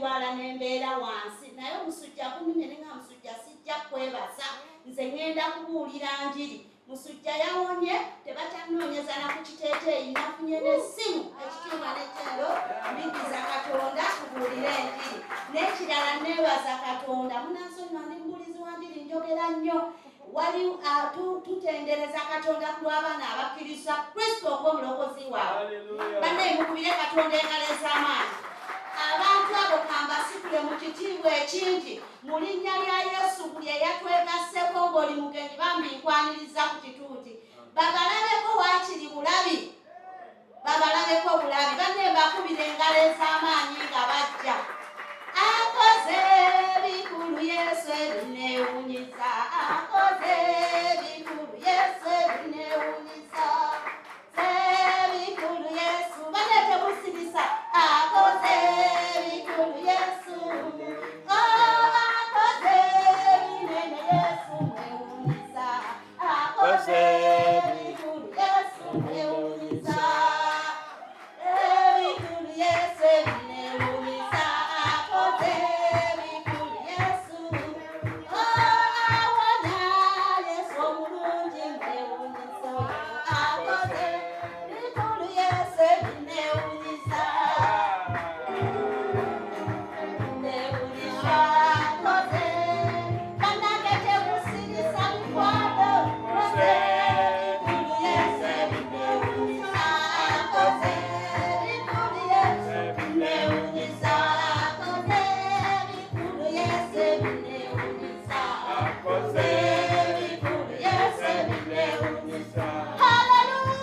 ndwala n'embeera wansi, naye omusujja gunumye, ne nga musujja sijja kwebasa, nze ŋŋenda kubuulira njiri. Musujja yawonye, tebakyanoonyeza na ku kiteeteeyi, nafunye n'essimu. Ekitiibwa n'ettendo mbiddiza Katonda, tubuulire enjiri. N'ekirala, neebaza Katonda. Munansonyiwa, ndi mubuulizi wa njiri, njogera nnyo. Wali tutendereza Katonda ku lw'abaana abakkiriza Kristo okuba omulokozi waabwe. Bannaye, mukubire Katonda engalo ez'amaanyi. Abantu abo kambasikule mu kitiibwa ekingi mu linnya lya Yesu. Buli eyatwegasseko ng'oli mugenyi, bambi nkwaniriza ku kituuti. Babalabeko waakiri bulabi, babalabeko bulabi. Banne, mbakubira engalo ez'amaanyi nga bajja. Akoze ebikulu Yesu ebinewunyiza, akoze ebikulu Yesu ebinewunyiza, ebikulu Yesu. Banne, temusirisa. Akoze ebikulu Yesu. Oh, akoze ebinene Yesu mwewunyiza, akoze ebikulu Yesu mwewunyiza, ebikulu Yesu ebinewunyiza, akoze ebikulu Yesu. Oh, awonya Yesu omulungi mwewunyiza, akoze ebikulu Yesu ebinewunyiza, newunyiza, akoze. Bannange, temusirisa mikwano. Akoze ebikulu Yesu ebinewunyiza, akoze ebikulu Yesu ebinewunyiza, akoze ebikulu Yesu ebinewunyiza, akoze ebikulu Yesu ebinewunyiza. Haleluya,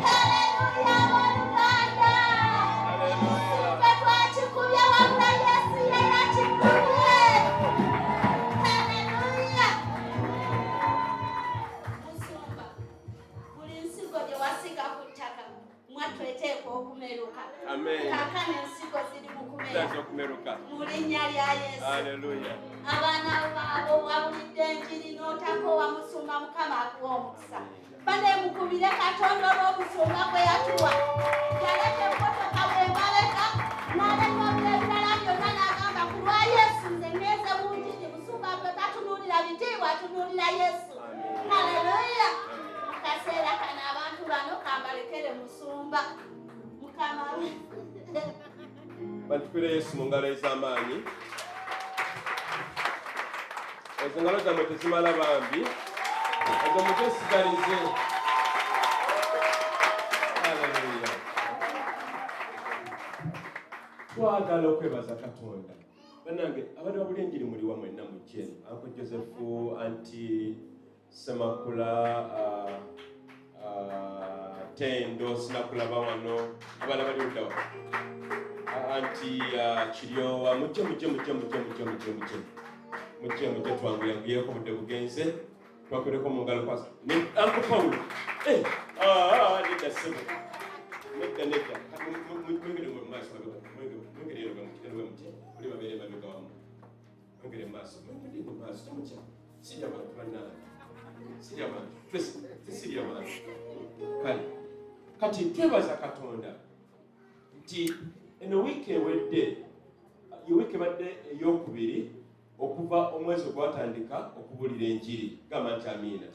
haleluya! Abooluganda, ffe twakikubye, wabula Yesu ye yakikubye. Haleluya! Musumba, buli nsigo gye wasiga ku ttaka, mwattu eteekwa okumeruka. Amen. Kaakano ensigo ziri mu kumera Zitandise okumeruka. Mu linnya lya Yesu. Haleluya. Abaana abo wabulidde enjiri n'otakoowa. Musumba, Mukama akuwa omukisa. Banemukubire Katonda olw'obusumba bwe yatuwa. Yaleka emmotoka bwemabega, n'aleka ebirala byonna, n'agamba, "Ku lwa Yesu nze ngenze mu njiri." Musumba gwe tatunuulira bitiibwa, atunuulira Yesu. Haleluya! Mu kaseera kano abantu bano kambalekere musumba. Mukama. Bantukubire Yesu mu ngalo ez'amaanyi. Ezo ngalo zammwe tezimala bambi, ezo muzesigalize. Haleluya! Twagala okwebaza Katonda. Bannange, abadde babuli enjiri muliwa mwenna? Mujje. Uncle Joseph, Auntie Semakula, Tendo, sinakulaba wano. Abaana bali luddawa? Auntie Kiryowa, mujje, mujje, mujje, mujje, mujje, mujje, mujje, mujje, mujje, twanguyanguyeko, budde bugenze. Twakoleko mu ngalo kwasa ne Uncle Paulo. Eh, ah, nedda ssebo, nedda, nedda. Mwengere mu maaso, mwengere eno bwe mutya, muli babeere mabega wamu. Mwengere mu maaso, mwengere mu maaso, temutya. Sirya bantu, bannange, sirya bantu, tesirya bantu. Kale kati twebaza Katonda nti eno wiiki ewedde ye wiiki ebadde eyokubiri okuva omwezi ogwatandika okubulira enjiri. Gamba nti amiina.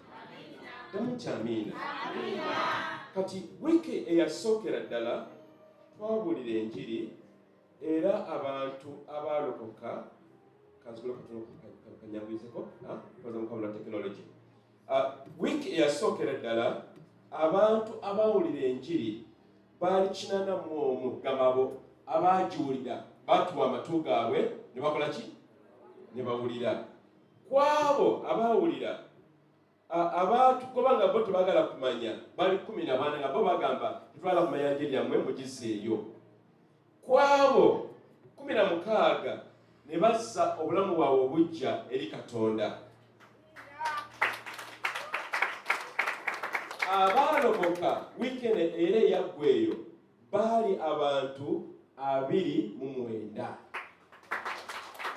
Ddamu nti amiina. Kati wiiki eyasookera ddala twabulira enjiri, era abantu abaalokoka, kanzigule katono kanyanguyizeko koza mukabula tekinologi. Wiiki eyasookera ddala abantu abawulira enjiri baali 81. Gamba abo abagiwulira, batuwa amatu gaabwe ne bakola ki? Ne bawulira. Ku abo abawulira, abatugoba nga bo tebagala kumanya bali 14, nga bo bagamba, "Tetwagala kumanya njiri yammwe, mugizeeyo." Ku abo 16 ne bazza obulamu bwabwe obujja eri Katonda. Abaalokoka wiikendi era eyaggwa eyo baali abantu 29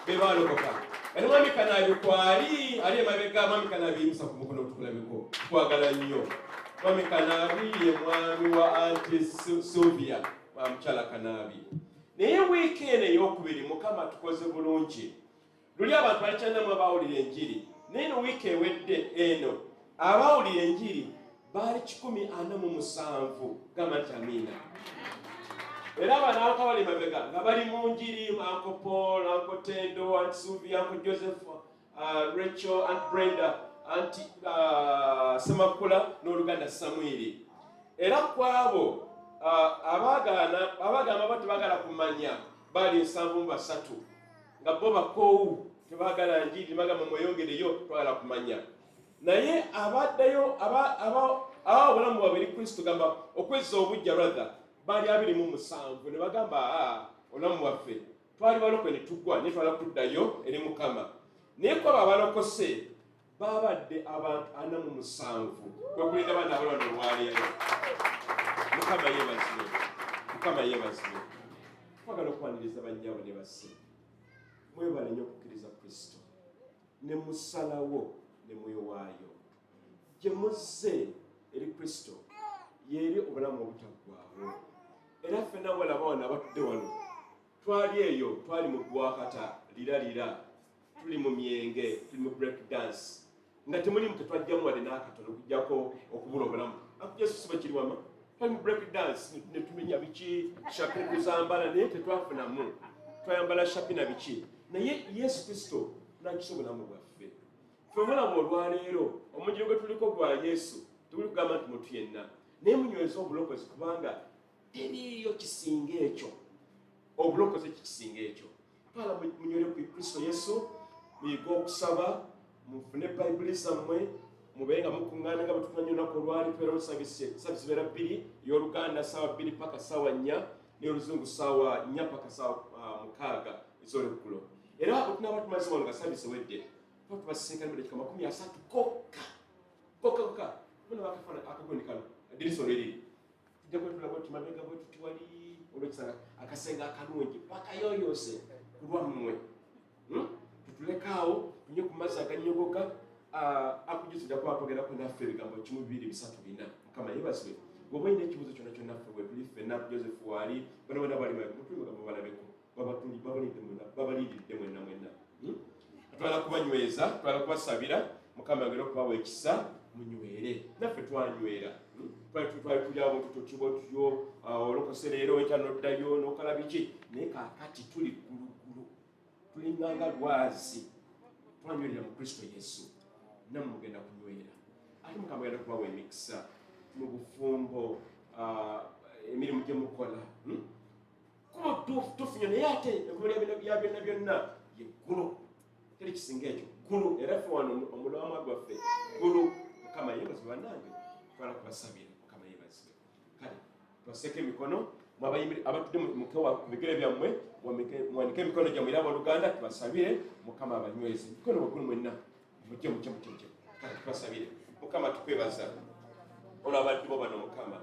be baalokoka. Kati Mwami Kanabi kwali ali emabega. Mwami Kanabi, yimusa ku mukono tukulabeko, twagala nnyo. Mwami Kanabi ye mwami wa Auntie Sylvia. Mukyala Kanaabi. Naye wiiki eno ey'okubiri Mukama tukoze bulungi. Luli abantu bali kyanamu abaawulira enjiri, naye eno wiiki ewedde eno abaawulira enjiri baali 147. Gamba nti amiina. Era abanaaka bali mabega nga bali mu njiri, Uncle Paul, Uncle Tendo, Aunt Sylvia, Uncle Joseph, Rachel, Aunt Brenda, Aunt Semakula n'oluganda Samwiri. Era ku abo abaagaana abagamba ba tebagala kumanya baali 73, nga bo bakoowu, tebaagala njiri, bagamba mweyongereyo, twagala kumanya. Naye abaddayo aba obulamu bwabwe eri Kristo, gamba okwezza obujja rather, baali 27, ne bagamba, aa, obulamu bwaffe twali balokwe ne tugwa, naye twala kuddayo eri Mukama. Naye kwabo abalokose babadde abantu 47, kwe kulinda baana abalwana olwaleero. Mukama yeebazibwe, Mukama yeebazibwe. Twagala okwaniriza bannyabo ne basse. Mwebale nnyo okukkiriza Kristo ne musalawo ne mwewaayo. Gye muzze eri Kristo yeeri obulamu obutaggwaawo. Era ffenna walaba wano abatudde wano twali eyo, twali mu gwakata lira lira, tuli mu myenge, tuli mu break dance, nga temulimu, tetwajjamu wadde n'akatono okujjako okubula obulamu. Yesu siba kiri wama, twali mu break dance ne tumenya biki shapi kuzambala, naye tetwafunamu, twayambala shapi na biki, naye Yesu Kristo nakisa obulamu bwaffe. Ffe obulamu olwaleero omujiro gwe tuliko gwa Yesu, tuli kugamba nti muntu yenna, naye munyweze obulokozi, kubanga teriiyo kisinga ekyo. Obulokozi kikisinga ekyo. Twala munywere ku Kristo Yesu, muyige okusaba, mufune Bayibuli zammwe, mubeere nga mukuŋŋaana nga bwetukuŋŋanya olunaku olwali. Tubeerawo service beera bbiri, ey'Oluganda saawa 2 paka saawa 4, n'ey'Oluzungu saawa 4 paka saawa 6 ez'olweggulo. Era bwe tunaaba tumaze wano nga service ewedde, tuba tubasisinkana mu dakika 30 kokka kokka kokka. Muna bakafana akagundi kano eddirisa olweriri, tujja kwetula bwe tumabega bwe tuti wali olwekisanga akasenge akalungi bakayoyose ku lwammwe. Tutulekaawo tunywe ku mazzi aganyogoga. Akujuza ojja kuba twogerako naffe ebigambo kimu, bibiri, bisatu, bina. Mukama yeebazibwe. Bw'oba olina ekibuuzo kyonna kyonna, ffe bwe tuli ffenna. Joseph waali, bano bonna bali mutuli balabeko, babaliridde mwenna mwenna. Twala kubanyweza, twala kubasabira, Mukama yongere okubawa ekisa, munywere. Naffe twanywera. Twali tuli abo tututibwa tutyo, olokose leero, enkya noddayo nokola biki, naye kaakati tuli ggulugulu, tulinganga lwazi, twanywerera mu Kristo Yesu. Nammwe mugenda kunywera, ate Mukama agenda kubawa emikisa mu bufumbo, emirimu gye mukola. Kuba tufunye, naye ate enkomerero ya byonna byonna ye ggulu, teri kisinga ekyo ggulu. Era ffe wano omulamwa gwaffe ggulu. Mukama yeebazibwe. Bannange, twala kubasabira. Mukama yeebazibwe. Kale twaseeko emikono, abatudde mukewa ku bigere byammwe, muwanike emikono gyammwe era abooluganda tubasabire, Mukama abanyweze. Mikono waggulu mwenna, mujje, mujje, mujje, mujje. Kale tubasabire. Mukama, tukwebaza olw'abaddu bo bano, Mukama,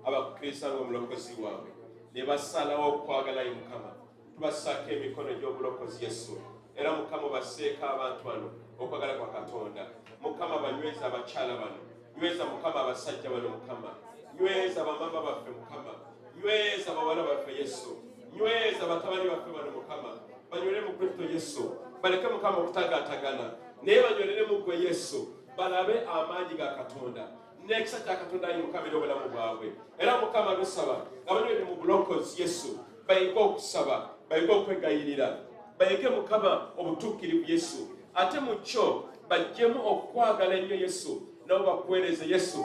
abakukkiriza nga omulokozi waabwe ne basalawo okwagalayo. Mukama, tubassaako emikono egy'obulokozi, Yesu. Era Mukama, obasseeko abantu bano okwagala kwa Katonda. Mukama, banyweza abakyala bano, nyweza Mukama abasajja bano, Mukama nyweza bamama baffe, Mukama nyweza bawala baffe, Yesu nyweza batabani baffe bano. Mukama, banywere mu Kristo Yesu, baleke Mukama okutagaatagana, naye banywerere mu ggwe Yesu, balabe amaanyi ga Katonda n'ekisa kya Katonda ayi Mukama eri obulamu bwabwe. Era Mukama, tusaba nga banywere mu bulokozi Yesu, bayige okusaba, bayige okwegayirira, bayige Mukama obutuukirivu Yesu, ate mu kyo bajjemu okwagala ennyo Yesu, nabo bakuweereze Yesu,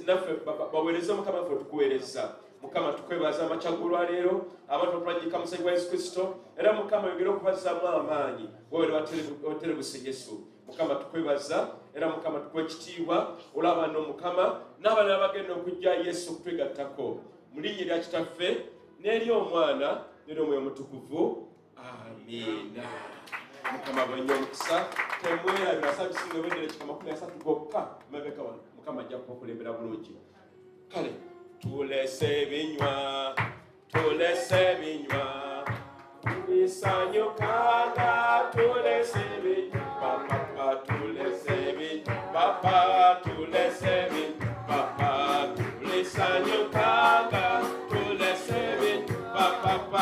naffe baweereze Mukama, ffe tukuweereza. Mukama, tukwebaza amakya g'olwaleero, abantu batulanyika musayi gwa Yesu Kristo. Era Mukama, yongere okubazaamu amaanyi wewere waterebuse Yesu. Mukama, tukwebaza, era Mukama, tukuwa ekitiibwa olw'abaana, Mukama, n'abalala bagenda okujja Yesu okutwegattako. Mu linnya erya Kitaffe n'eri Omwana n'eri Omwoyo Omutukuvu, amiina. Mukama bwenye omukisa. Temwerabira service nga ewedde ekika 30 gokka mabeka wano. Mukama ajja kubakulembera bulungi. Kale tulese ebinywa, tulese ebinywa, tulisanyukanga, tulese ebinywa papa, tulese ebinywa papa, tulese ebinywa papa, tulisanyukanga, tulese.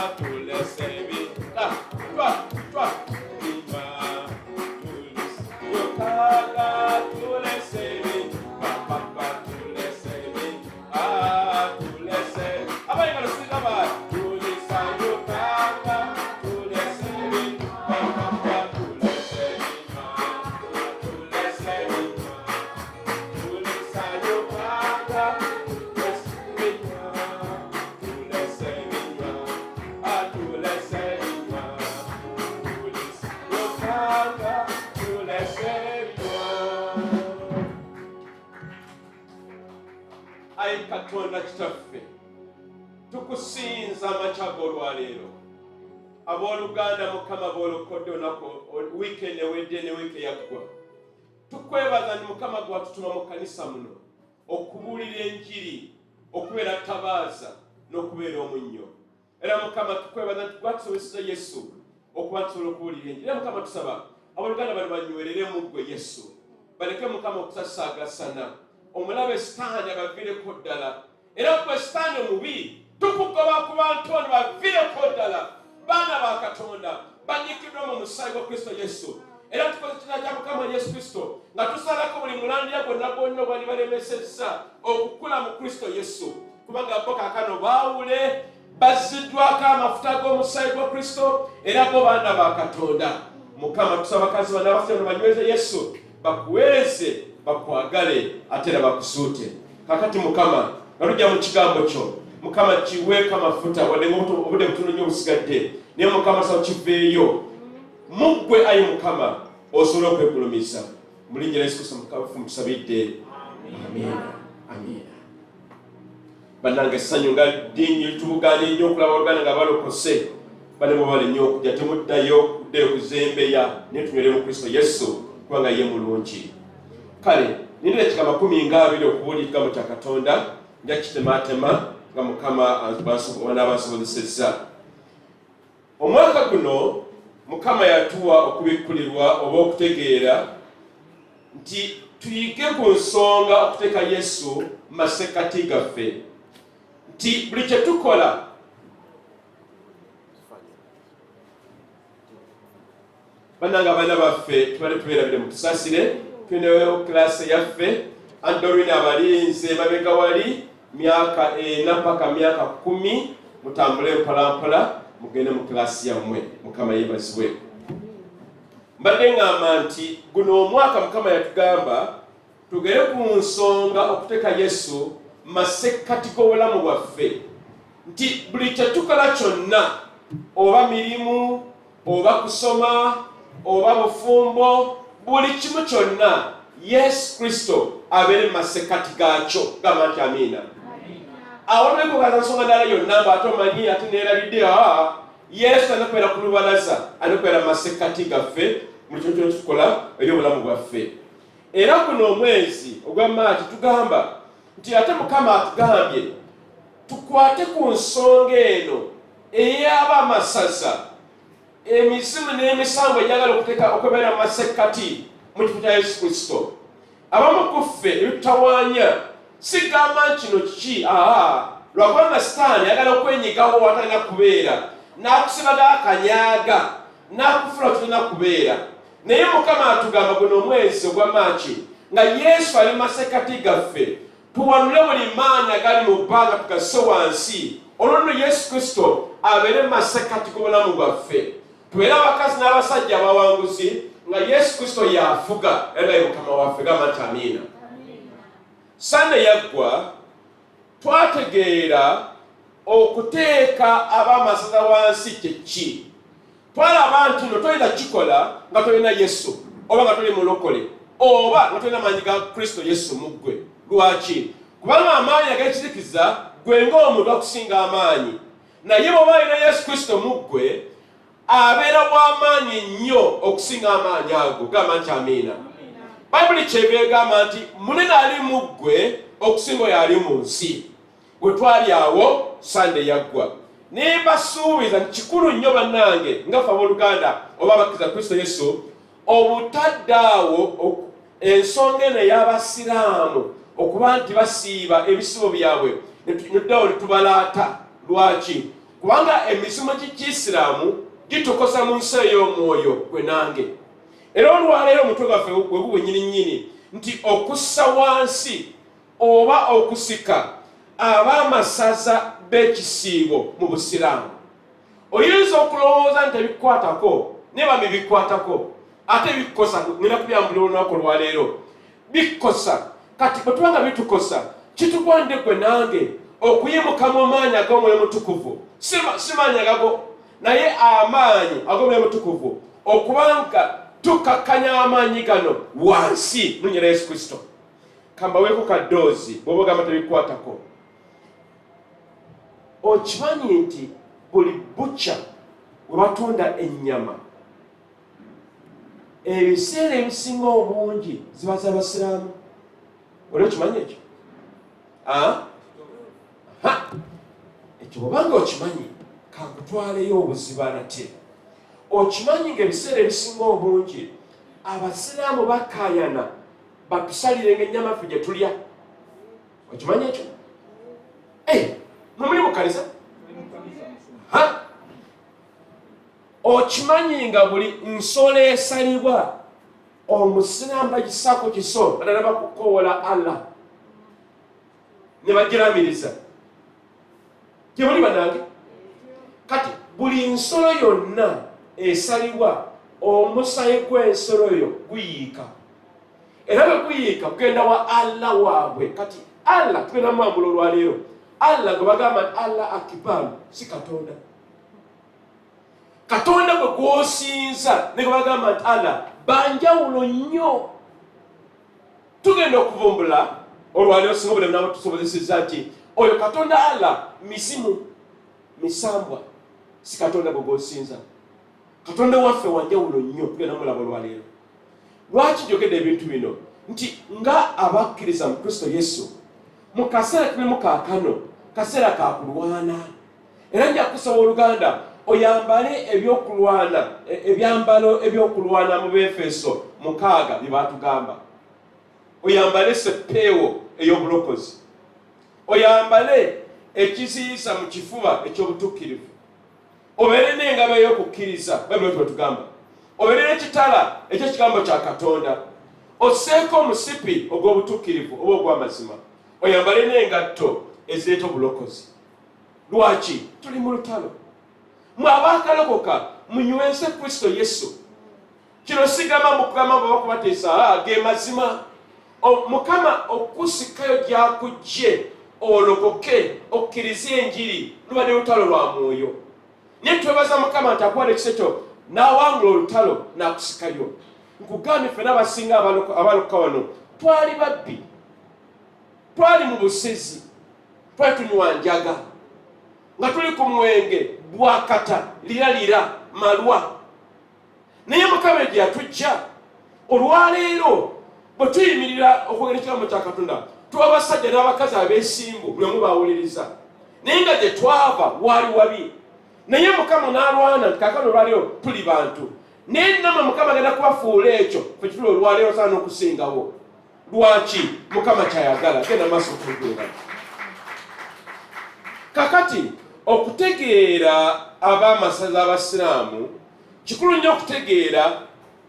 Tulese ebinywa, twa, twa, binywa. Tulisanyukanga, tulese ebinywa, papa, tulese ebinywa, tulese. Abayingalo siraba. Tulisanyukanga, tulese ebinywa, papa, tulese ebinywa, tulese ebinywa. Tulisanyukanga, tulese ebinywa, tulese ebinywa, tulese ebinywa. Tulisanyukanga, tulese ebinywa. Ayi Katonda Kitaffe, tukusinza amakya g'olwaleero. Abooluganda Mukama boolokodde olunaku wiikendi ewedde ne wiiki eyaggwa. Tukwebaza nti Mukama gwatutuma mu kkanisa muno okubuulira enjiri, okubeera tabaaza n'okubeera omunnyo. Era Mukama tukwebaza nti gwatusobozesa Yesu okuba tusobola okubuulira enjiri. Era Mukama tusaba abooluganda bano banywerere mu ggwe Yesu, baleke Mukama okusasaagasana omulabe Sitaani abaviireko ddala. Era gwe Sitaani omubi tukugoba ku bantu bano, baviireko ddala. Baana ba Katonda banyikiddwa mu musaayi gwa Kristo Yesu. Era tukoze ekitala kya Mukama Yesu Kristo nga tusalako buli mulandira gwonna gwonna ogwandibalemesezza okukula mu Kristo Yesu, kubanga bo kaakano baawule, bazziddwako amafuta g'omusaayi gwa Kristo, era bo baana ba Katonda. Mukama tusaba bakazi bano abasajja bano banyweze Yesu, bakuweereze, bakwagale, ate era bakusuute. Kakati Mukama nga tujja mu kigambo kyo, Mukama kiweeko amafuta, wadde obudde butono nnyo obusigadde, naye Mukama tusaba kiveeyo mu ggwe. Ayi Mukama osobola okwegulumiza mu linnya lya Yesu Kristo Mukama tusabidde, amiina, amiina. Bannange essanyu nga ddingi litubuganye nnyo okulaba oluganda nga balokose. Bane mubale nnyo okujja, temuddayo kuddayo kuzembeya, naye tunywere mu Kristo Yesu kubanga ye mulungi. Kale nina eddakiika 20 okubuulira ekigambo kya Katonda, nja kitematema nga Mukama anaabansobozesezza. Omwaka guno Mukama yatuwa okubikkulirwa oba okutegeera nti tuyige ku nsonga okuteeka Yesu mu masekkati gaffe, nti buli kye tukola. Bannange abaana baffe tubadde tubeerabire, mutusasire, tulinayo kilaasi yaffe. Andorina abalinze mabega wali myaka 4 paka myaka 10, mutambule mpolampola mugende mu kilaasi yammwe. Mukama yeebazibwe. Mbadde ŋŋamba nti guno omwaka Mukama yatugamba tugere ku nsonga okuteeka Yesu masekkati g'obulamu bwaffe, nti buli kye tukola kyonna, oba mirimu, oba kusoma, oba bufumbo, buli kimu kyonna, Yesu Kristo abeere mu masekkati gaakyo. Gamba nti amiina. Awo tolikugaza nsonga ndala yonna mbu ate omanyi ate neerabidde. Yesu alina kubeera ku lubalaza, alina kubeera mu masekkati gaffe buli kintu kyonna tukola eri obulamu bwaffe. Era guno omwezi ogwa Maaki tugamba nti ate Mukama atugambye tukwate ku nsonga eno ey'abamasaza, emizimu n'emisango egyagala okuteeka okubeera mu masekkati mu kifo kya Yesu Kristo. Abamu ku ffe ebitutawaanya sigamba nti kino kiki, lwakubanga Sitaani ayagala okwenyigawo watalina kubeera, n'akusibaga akanyaaga, n'akufula tulina kubeera. Naye Mukama atugamba guno omwezi ogwa Maaki nga Yesu ali masekkati gaffe, tuwanule buli maanyi agali mu bbanga tugasse wansi, olwo nno Yesu Kristo abeere mu masekkati g'obulamu bwaffe, tubeere abakazi n'abasajja abawanguzi nga Yesu Kristo y'afuga era nga ye Mukama waffe. Gamba nti amiina. Sande yaggwa twategeera okuteeka ab'amasaza wansi kye ki. Twalaba nti no tolina kikola nga tolina Yesu, oba nga toli mulokole, oba nga tolina maanyi ga Kristo Yesu mu ggwe. Lwaki? Kubanga amaanyi ag'ekizikiza gwe ng'omuntu akusinga amaanyi, naye bw'oba olina Yesu Kristo mu ggwe abeera w'amaanyi nnyo okusinga amaanyi ago. Gamba nti amiina. Bayibuli kyeva egamba nti munene ali mu ggwe okusinga oyo ali mu nsi. Bwe twali awo Sande yaggwa ne mbasuubiza nti kikulu nnyo bannange nga ffe abooluganda oba abakkiriza Kristo Yesu obutadde awo ensonga eno ey'abasiraamu okuba nti basiiba ebisibo byabwe, netuddawo ne tubalaata. Lwaki? Kubanga emizimu gy'Ekiyisiraamu gitukosa mu nsi ey'omwoyo gwe nange. Era olwaleero omutwe gwaffe gwe gubwe nnyini nnyini nti okussa wansi oba okusika ab'amasaza b'ekisiibo mu Busiraamu. Oyinza okulowooza nti ebikukwatako, naye bambi bikukwatako ate bikukosa. Ngenda kubyambula olunaku olwaleero, bikukosa. Kati bwe tuba nga bitukosa, kitugwanidde gwe nange okuyimuka mu maanyi ag'Omwoyo Mutukuvu, si maanyi agago, naye amaanyi ag'Omwoyo Mutukuvu, okubanga tukkakkanya amaanyi gano wansi mu linnya lya Yesu Kristo. Kambaweeko kaddoozi bw'oba ogamba tebikukwatako. Okimanyi nti buli bukya we batunda ennyama ebiseera ebisinga obungi ziba z'Abasiraamu? Oli okimanyi ekyo? Ekyo bwobanga okimanyi, kankutwaleyo obuziba nate. Okimanyi ng'ebiseera ebisinga obungi Abasiraamu bakaayana batusalire ng'ennyama ffe gye tulya? Okimanyi ekyo? Mwe muli mu kkanisa? Okimanyi nga buli nsolo esalibwa Omusiraamu bagisaako kiso badala bakukoola Allah ne bagiramiriza gye muli banange? Kati buli nsolo yonna esalibwa, omusayi gw'ensolo eyo guyiika, era bwe guyiika gugenda wa Allah waabwe. Kati Allah tugenda mwambula olwaleero. Allah gwe bagamba nti Allah akibaru si Katonda. Katonda gwe gwosinza ne gwe bagamba nti Allah banjawulo nnyo. Tugenda okuvumbula olwaleero singa obulamu nabo tusobozesezza nti oyo Katonda Allah mizimu misambwa, si Katonda gwe gwosinza. Katonda waffe wanjawulo nnyo, tugenda mulaba olwaleero. Lwaki njogedde ebintu bino? Nti nga abakkiriza mu Kristo Yesu, mu kaseera tulimu kaakano kaseera ka kulwana, era nja kusaba oluganda oyambale ebyokulwana, ebyambalo ebyokulwana mu Befeso 6 bye batugamba. Oyambale seppeewo ey'obulokozi, oyambale ekiziyiza mu kifuba eky'obutuukirivu, obeere n'engabo ey'okukkiriza, Bayibuli bwetugamba, obeere n'ekitala eky'ekigambo kya Katonda, osseeko omusipi ogw'obutuukirivu oba ogw'amazima, oyambale n'engatto ezireeta obulokozi. Lwaki tuli mu lutalo? Mwe abaakalokoka munyweze Kristo Yesu. Kino sigamba mukugamba mbu bakubatiisa, ge mazima. Mukama okusikayo gyakujje olokoke okkirize enjiri, lubadde lutalo lwa mwoyo, naye twebaza Mukama nti akuwadde ekisa ekyo n'awangula olutalo n'akusikayo. Nkugambye ffena abasinga abalokoka wano twali babbi, twali mu busezi, twali tunywa njaga, nga tuli ku mwenge bwakata lira lira malwa, naye Mukama gye yatujja olwaleero bwe tuyimirira okwogera ekigambo kya Katonda, tuba abasajja n'abakazi abeesimbu, buli omu bawuliriza, naye nga gye twava waali wabi, naye Mukama n'alwana nti kaakano olwaleero tuli bantu, naye namwe Mukama agenda kubafuula ekyo fe kituli olwaleero saana n'okusingawo. Lwaki Mukama kyayagala genda maaso okutegeera kakati okutegeera ab'amasaza Abasiraamu kikulu nnyo okutegeera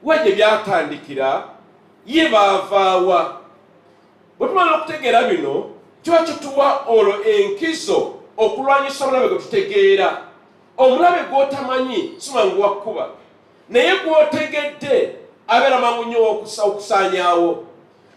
wa gye byatandikira, ye baavaawa. Bwe tumala okutegeera bino, kiba kituwa olwo enkizo okulwanyisa omulabe gwe tutegeera. Omulabe gw'otamanyi si mwangu wa kkuba, naye gw'otegedde abeera mangu nnyo okusaanyaawo.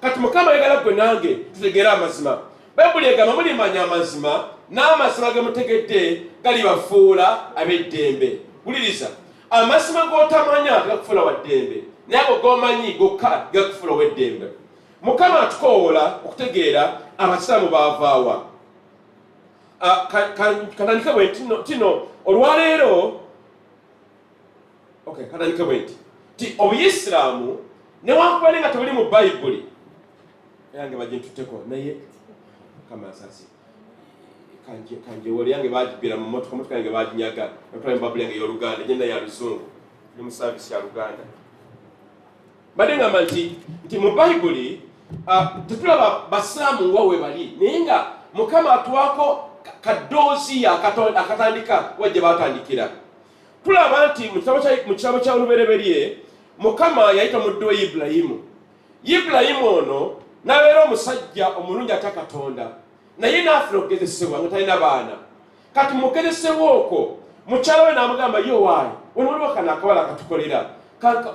Kati Mukama ayagala ggwe nange tutegeere amazima. Bayibuli egamba mulimanya amazima, n'amazima ge mutegedde galibafuula ab'eddembe. Wuliriza, amazima g'otamanya tegakufuula wa ddembe, naye ago g'omanyi gokka gakufuula ow'eddembe. Mukama atukowoola okutegeera Abasiraamu baavaawa. Katandike bwe tino olwaleero. Okay, katandike bwe nti ti Obuyisiraamu newankubadde nga tebuli mu Bayibuli yange bagintutteko, naye Mukama asasi kanjewole yange bagibbira mu motoka, motoka yange baginyaga, natwala mu Bayibuli yange ey'Oluganda, genda ya Luzungu, ndi mu saavisi ya Luganda. Mbadde ngamba nti mu Bayibuli tetulaba Basiraamu nga we bali, naye nga Mukama atuwaako Kadooziya akatandika wa gye baatandikira. Tulaba nti mu kitabo kya Olubereberye, Mukama yayita omuddu we Ibulayimu. Ibulayimu ono n'abeera omusajja omulungi atya Katonda, naye n'afuna okugezesebwa nga talina baana. Kati mugezesebwa okwo, mukyala we n'amugamba, ye owaayi, wano waliwo kano akawala akatukolera,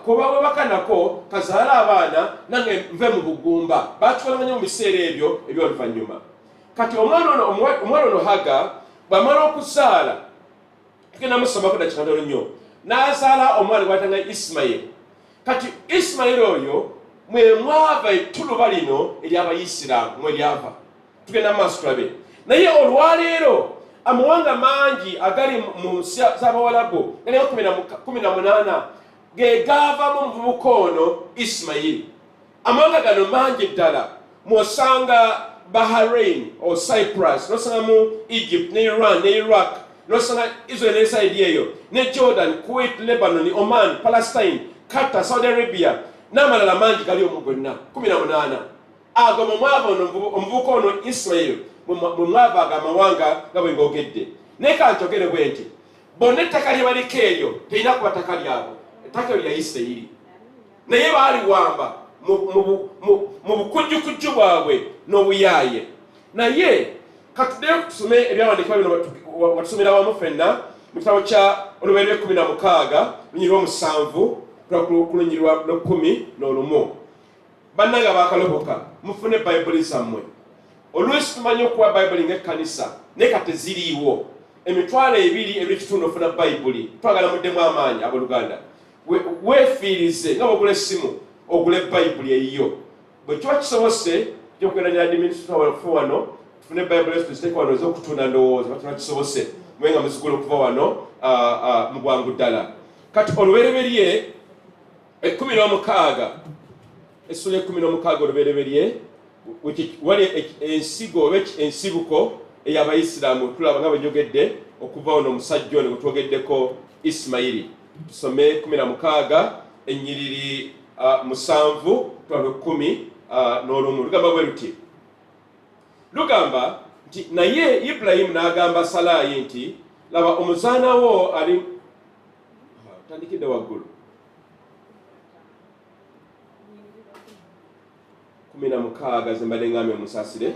kuba webaka nako kazaala abaana, nange nve mu bugumba. Bakikolanga nnyo mu biseera ebyo eby'oluvannyuma. Kati omwana ono Haga bw'amala okuzaala, tugenda musomako dakika ntono nnyo, n'azaala omwana gwatanga Isimayiri. Kati Isimayiri oyo mwe mwava ettuluba lino ery'Abayisiraamu, mwe lyava. Tugenda maaso tulabe. Naye olwaleero amawanga mangi agali mu nsi z'Abawalabu galinga 18 ge gaavamu omuvubuka ono Isimayiri. Amawanga gano mangi ddala, mw'osanga Bahrain o Cyprus, n'osangamu Egypt ne Iran ne Iraq, n'osanga Israel ne saidi eyo ne Jordan, Kuwait, Lebanon, Oman, Palestine, Qatar, Saudi Arabia n'amalala mangi gali omwo gonna 18. Ago mwe mwava ono omuvubuka ono Israel, mwe mwava ago amawanga nga bwe ngogedde. Naye kanjogere bwe nti bonna ettaka lye baliko eryo terina kuba ttaka lyabwe, ettaka eryo lya Isirayiri, naye baaliwamba mu bukujjukujju bwabwe n'obuyaaye. Naye katuddeyo tusome ebyawandiikibwa bino watusomera wamu ffenna mu kitabo kya Olubereberye 16 lunyiri lw'omusanvu ku lunyiri lw'ekkumi n'olumu. Bannange abaakalokoka, mufune Bayibuli zammwe. Oluusi tumanyi okuwa Bayibuli ng'ekkanisa, naye kati teziriiwo. 2000 ebiri kitundu ofuna Bayibuli. Twagala muddemu amaanyi, abooluganda. Weefiirize nga bwogula essimu, ogule Bayibuli eyiyo. Bwe kiba kisobose, gyokugenda ne administrator waffe wano, tufune Bayibuli tuziteeke wano ez'okutunda. Ndowooza kiba kisobose mube nga muzigula okuva wano mu bwangu ddala. Kati Olubereberye 16, essula 16 Olubereberye, wali ensigo oba ensibuko ey'Abayisiraamu. Tulaba nga bwe njogedde okuva ono omusajja ono gwe twogeddeko, Isimayiri. Tusome 16 ennyiriri 7 twalwe 11. Lugamba bwe luti, lugamba nti, naye Ibulayimu n'agamba Salaayi nti, laba, omuzaana wo ali. Tandikidde waggulu, 16 ze mbadde ngambye, musaasire,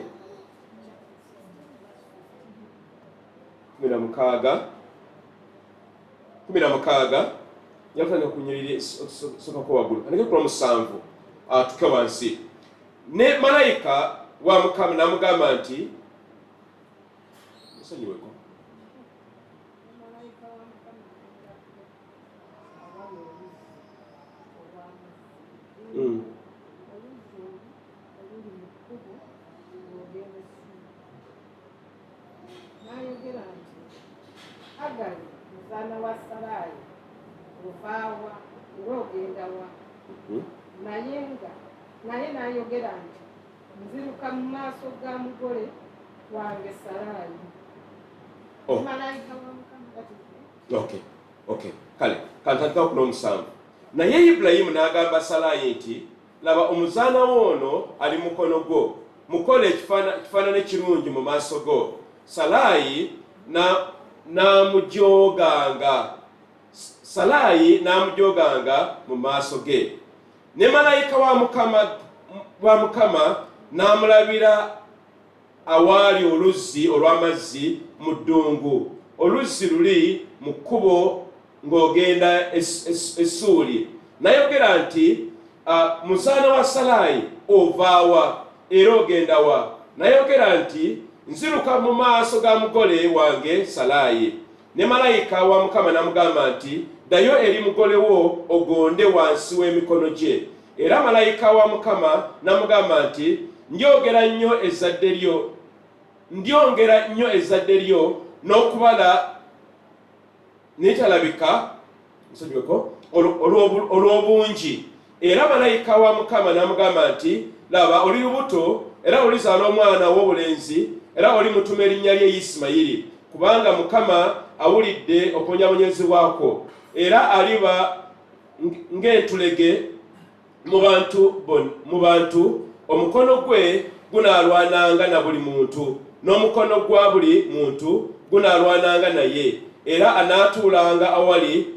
16, 16. Yakutandika kunyiriri sokako waggulu, andike ku lwomusanvu atuke wansi. Ne malayika wa Mukama n'amugamba nti, musonyiweko. Malayika wa Mukama awali oluzzi olw'amazzi, oluzzi olwo oluli mu kkubo ng'ogenda Essuuli. N'ayogera nti, Agali, muzaana wa Salaayi, ovaawa era ogenda wa? Naye n'ayogera nti, nziruka mu maaso ga mugole wange Salaayi. Oh. Malayika wa Mukama that is Okay, kale kantandikawo ku lwomusanvu. Naye Ibulayimu n'agamba Salaayi nti, laba, omuzaana wo ono ali mukono gwo, mukole ekifaanana ekirungi mu maaso go. Salaayi n'amujooganga, Salaayi n'amujooganga mu maaso ge. Ne malayika wa Mukama n'amulabira awaali oluzzi olw'amazzi mu ddungu, oluzzi luli mu kkubo ng'ogenda Essuuli. N'ayogera nti, muzaana wa Salaayi, ovaawa era ogenda wa? N'ayogera nti, nziruka mu maaso ga mugole wange Salaayi. Ne malayika wa Mukama n'amugamba nti, ddayo eri mugole wo ogonde wansi w'emikono gye. Era malayika wa Mukama n'amugamba nti, ndyongera nnyo ezzadde lyo, ndyongera nnyo ezzadde lyo n'okubala netalabika, nsonyiweko, olw'obungi. Era malayika wa Mukama n'amugamba nti, laba, oli lubuto era olizaala omwana ow'obulenzi, era olimutuma erinnya lye Isimayiri, kubanga Mukama awulidde okubonyaabonyezebwa kwo, era aliba ng'entulege mu bantu, omukono gwe gunaalwananga na buli muntu. N'omukono gwa buli muntu gunaalwananga naye, era anaatuulanga awali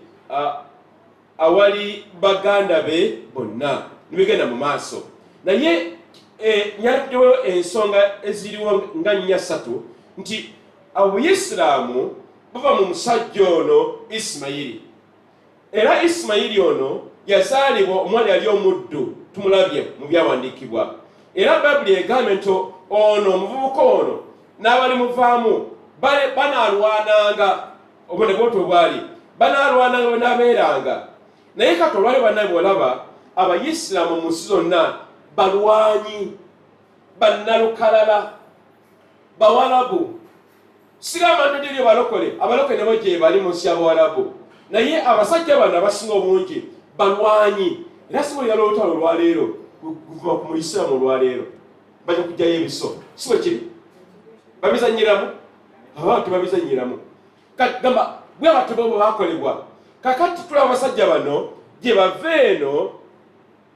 awali baganda be bonna. Nibigenda mu maaso naye nyaliddewo ensonga eziriwo nga nnya ssatu nti obuyisiraamu buva mu musajja ono Isimayiri. Era Isimayiri ono yazaalibwa omwana yali omuddu, tumulabye mu byawandiikibwa. Era Bayibuli egambye nti ono omuvubuka ono n'abalimuvaamu banaalwananga, obwo ne bwotyo bwali, banaalwananga bwe naabeeranga naye. Kati olwali bannaye bw'olaba Abayisiraamu mu nsi zonna balwanyi, bannalukalala, Bawalabu. Sigamba nti teriyo balokole, abalokole nabo gye bali mu nsi y'Abawalabu, naye abasajja bano abasinga obungi balwanyi. Era singa oyala olutalo olwaleero guva ku Muyisiraamu, olwaleero bajja kujjayo ebiso, si bwe kiri? Babizanyiramu, abantu babizanyiramu. Gamba bwe batyo bo bakolebwa. Kakati tulaba abasajja bano gye bava eno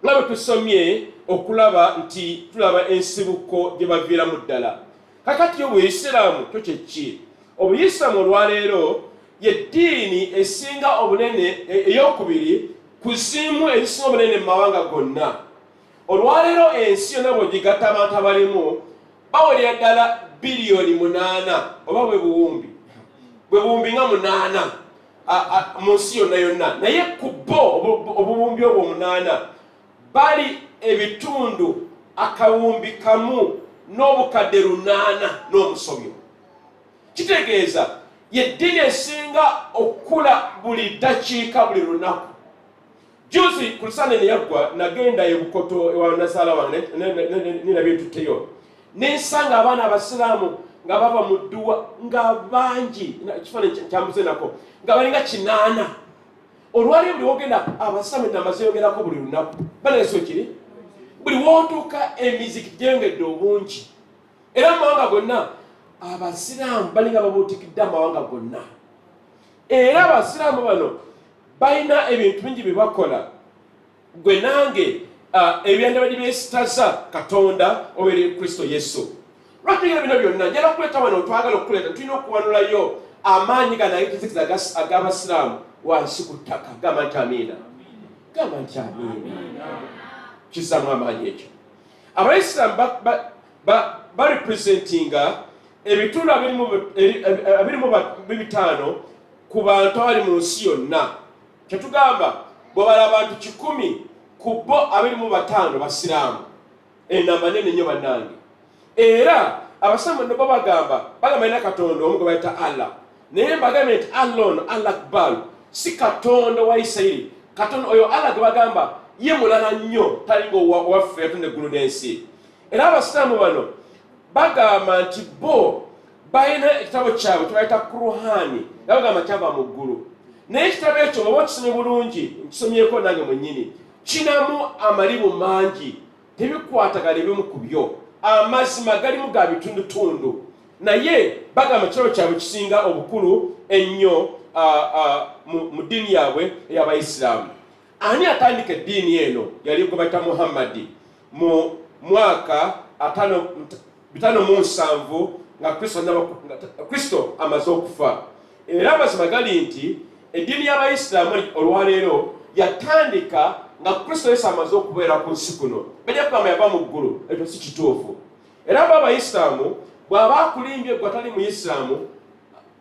nga bwe tusomye okulaba nti tulaba ensibuko gye baviiramu ddala. Kakati obuyisiraamu kyo kye ki? Obuyisiraamu olwaleero ye ddiini esinga obunene, eyokubiri ku zimu ezisinga obunene mu mawanga gonna. Olwaleero ensi yonna bw'ogigatta, abantu abalimu bawerera ddala biliyoni 8, oba bwe buwumbi, bwe buwumbi nga 8 mu nsi yonna yonna. Naye ku bo obuwumbi obwo 8 bali ebitundu 1,800 n'omusobyo. Kitegeeza yeddiini esinga okukula buli ddakiika, buli lunaku. Juzi ku Lusande neyaggwa nagenda e Bukoto ewa nazaala wange, nina byentutteyo, nensanga abaana abasiraamu nga bava mu dduwa nga bangi. Ekifaananyi kyambuze nako nga balinga 80. Olwaliyo buli wogenda abasiraamu enamba zeyongerako buli lunaku. Banayeso kiri buli wotuuka emiziki gyeyongedde obungi, era amawanga gonna abasiraamu balinga babuutikidde amawanga gonna. Era abasiraamu bano balina ebintu bingi bye bakola gwe nange ebyandabadde byesitaza Katonda oba eri Kristo Yesu. Lwaki bino byonna njala kuleeta wano? Twagala okukuleeta, tulina okuwanulayo amaanyi gano ag'ekizikiza ag'abasiraamu wansi ku ttaka. Gamba nti amiina, gamba nti amiina. Kizaamu amaanyi ekyo. Abayisiraamu barepresentinga ebitundu 25 ku bantu abali mu nsi yonna. Kyetugamba, bwebala abantu 100, ku bo 25 basiraamu. Enamba nene nnyo bannange. Era abasiraamu no bo bagamba alina Katonda omu gwe bayita Allah. Naye mbagambye nti Allah ono, Allah Akbar, si Katonda wa Isirayiri. Katonda oyo Allah gwe bagamba ye mulala nnyo, talinga owaffe yatonda eggulu n'ensi. Era abasiraamu bano bagamba nti bo balina ekitabo kyabwe kyebayita Kuruhani, nga bagamba kyava mu ggulu. Naye ekitabo ekyo oba okisomye bulungi, nkisomyeko nange mwennyini, kinamu amalibu mangi, tebikwatagana ebimu ku byo, amazima galimu ga bitundutundu. Naye bagamba ekitabo kyabwe kisinga obukulu ennyo mu ddiini yaabwe ey'abayisiraamu. Ani atandika eddiini eno? Yali gwe bayita Muhammadi mu mwaka 507 nga Kristo amaze okufa. Era amazima gali nti eddiini y'abayisiraamu olwaleero yatandika nga Kristo Yesu amaze okubeera ku nsi kuno. Bajja kugamba yava mu ggulu, ekyo si kituufu. Era abo abayisiraamu bw'aba akulimbye gwe atali muyisiraamu,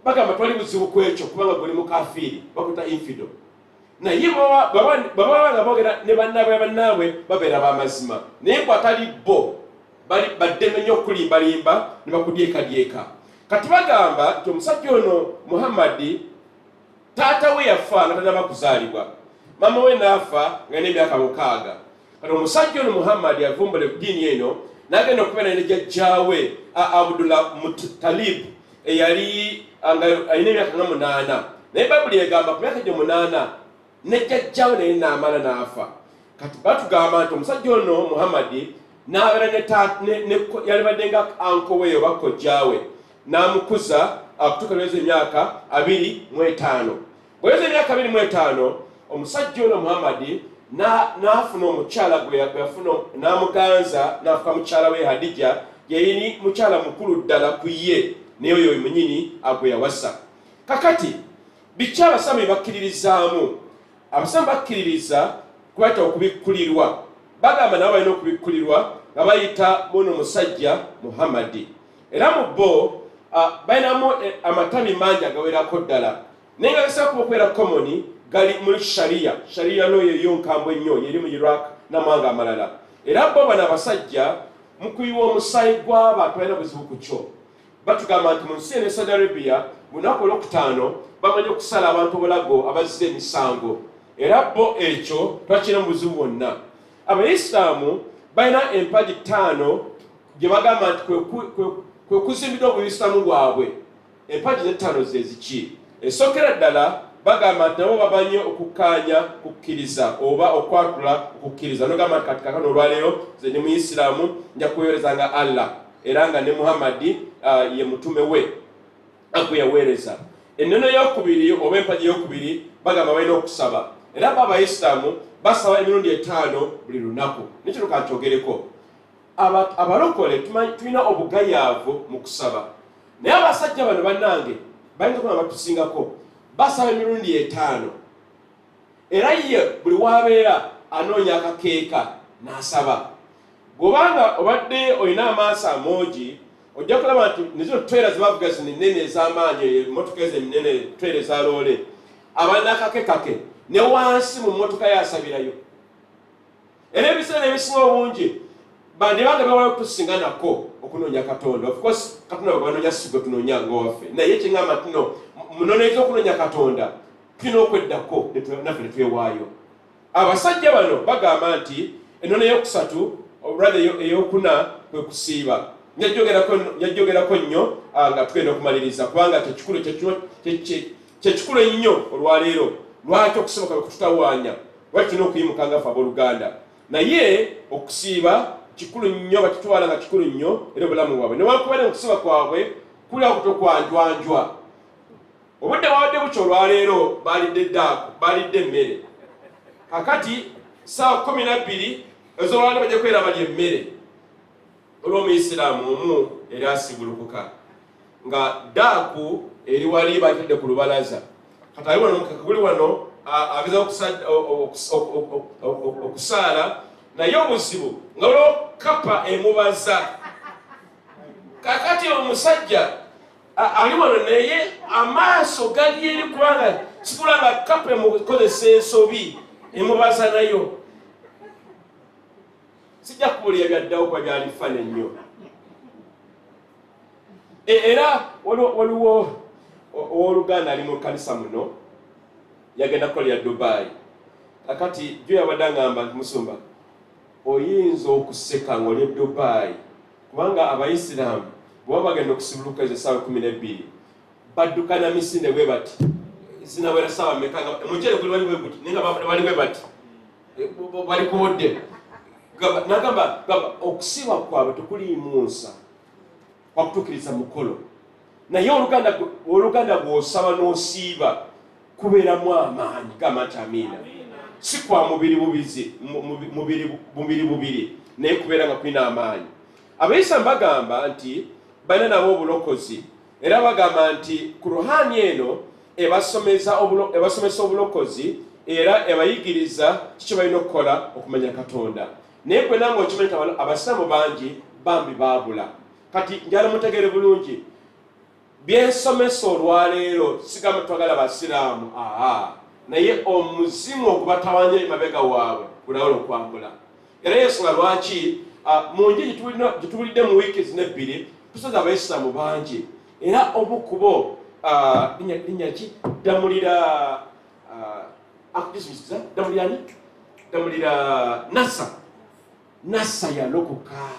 bagamba twali buzibu ku ekyo kubanga guli mukafiiri, bakuta infidel. Naye bwebaba nga boogera ne bannaabwe, bannaabwe babeera b'amazima, naye gwe atali bo bali baddeme nnyo okukulimbalimba ne bakudyekadyeka. Kati bagamba nti omusajja ono Muhammadi, taata we yafa nga tanaba kuzaalibwa, maama we n'afa nga n'emyaka 6. Kati omusajja ono Muhammadi avumbula eddiini eno n'agenda okubeera ne jjajjaawe Abdullah Mutalib eyali nga alina emyaka nga 8. Naye Bayibuli egamba ku myaka gyo 8 ne jjajjaawe naye n'amala n'afa. Kati batugamba nti omusajja ono Muhammadi n'abeera yalibadde nga uncle we oba kojjaawe, n'amukuza akutuuka lweza emyaka 25. Bweweza emyaka 25, omusajja ono Muhammadi n'afuna omukyala gwe yafuna, n'amuganza, n'afuka mukyala we Hadija. Yali mukyala mukulu ddala ku ye, naye oyo mwenyini gwe yawasa. Kakati biki abasiraamu bye bakkiririzaamu? Abasiraamu bakkiririza kubayita okubikkulirwa. Bagamba nabo balina okubikkulirwa nga bayita muno musajja Muhammadi. Era mu bo balinamu amatabi mangi agawerako ddala, naye nga gasobola kuba okubeera common gali muri sharia. Sharia law eyo nkambwe nnyo, yeri mu Iraq n'amawanga amalala. Era bo bano abasajja mu kuyiwa omusaayi gw'abantu balina buzibu ku kyo. Batugamba nti mu nsi eno e Saudi Arabia mu lunaku olwokutaano bamanyi okusala abantu obulago abazza emisango, era bo ekyo twakirina mu buzibu bwonna. Abayisiraamu balina empagi 5 gye bagamba nti kwe kuzimbidwa obuyisiraamu bwabwe. Empagi z'ettaano ze ziki? Esookera ddala bagamba nti nabo bamanyi okukkaanya kukkiriza oba okwatula okukkiriza, nogamba nti kati kakano olwaleero nze ndi muyisiraamu, nja kuweereza nga Allah era nga ne Muhammadi ye mutume we gwe yaweereza. Ennono eyokubiri oba empagi eyokubiri bagamba balina okusaba, era bo abayisiraamu basaba emirundi 5 buli lunaku. Nekino kankyogereko, abalokole tulina obugayaavu mu kusaba, naye abasajja bano bannange bayinza okuba batusingako, basaba emirundi 5, era ye buli wabeera anoonya akakeeka n'asaba. Bw'obanga obadde olina amaaso amoogi ojja kulaba nti nezino twera zebavuga zino ennene ez'amaanyi, emmotoka ezo ennene twera eza loole, aba n'akakekake ne wansi mu mmotoka yasabirayo. Era ebiseera ebisinga obungi bandibanga bewayo okutusinga nako okunoonya Katonda. Of course Katonda bwe banoonya si gwe tunoonya ng'owaffe, naye kyeŋŋamba nti no munoonyeza okunoonya Katonda tulina okweddako naffe ne twewaayo. Abasajja bano bagamba nti ennono eyokusatu, rather eyokuna, kwe kusiiba. Njajjogerako nnyo nga tugenda okumaliriza, kubanga kyekikulu ennyo olwaleero. Lwaki okusiiba kwabe kututawaanya? Lwaki tulina okuyimuka nga ffe abooluganda? Naye okusiiba kikulu nnyo, bakitwala nga kikulu nnyo era obulamu bwabwe, newankubadde okusiiba kwabwe kuli awo kutokwanjwanjwa. Obudde bwabadde bukya olwaleero, balidde daaku, balidde emmere. Kakati ssaawa 12 ez'olwaleero bajja kubeera balya emmere. Olw'omuyisiraamu omu era asibulukuka nga daaku eri wali bagitadde ku lubalaza, kati ali wano guli wano agezaako okusaala, naye obuzibu nga waliwo kapa emubaza. Kakati omusajja ali wano naye amaaso gali eri, kubanga sikula nga kapa emukozesa ensobi emubaza nayo. Sijja kubuulira byaddawo kuba byali fane nnyo. Era waliwo owooluganda ali mu kkanisa muno, yagenda kukolera Dubai. Kakati jjo yabadde angamba nti musumba oyinza okuseka ng'oli e Dubai, kubanga abayisiraamu bwe baba bagenda okusibuluka ezo essaawa 12 badduka na misinde bwe bati, zinawera ssaawa mmeka nga omuceere guli wali bwe guti, naye nga bali bwe bati bali ku budde. Nagamba okusiiba kwabwe tekuliimu nsa, kwakutuukiriza mukolo, naye oluganda bw'osaba n'osiiba kubeeramu amaanyi. Gamba nti amiina. Si kwa mubiri bubizi, mubiri bubiri, naye kubeera nga kulina amaanyi. Abayisiraamu bagamba nti balina nabo obulokozi, era bagamba nti Kuruhaani eno ebasomesa obulokozi era ebayigiriza kiki balina okukola okumanya Katonda. Naye gwe nange okimanyi nti abasiraamu bangi bambi baabula. Kati njala mutegere bulungi byensomesa olwaleero, sigamba twagala basiraamu, aa, naye omuzimu ogubatawanya emabega waabwe gulawula okwambula. Era yensonga lwaki mu nji gitubulidde mu wiiki zino ebbiri tusoza abayisiraamu bangi, era omu ku bo linnya ki Damulira, Damulira ani? Damulira Nasa. Nasa yalokoka,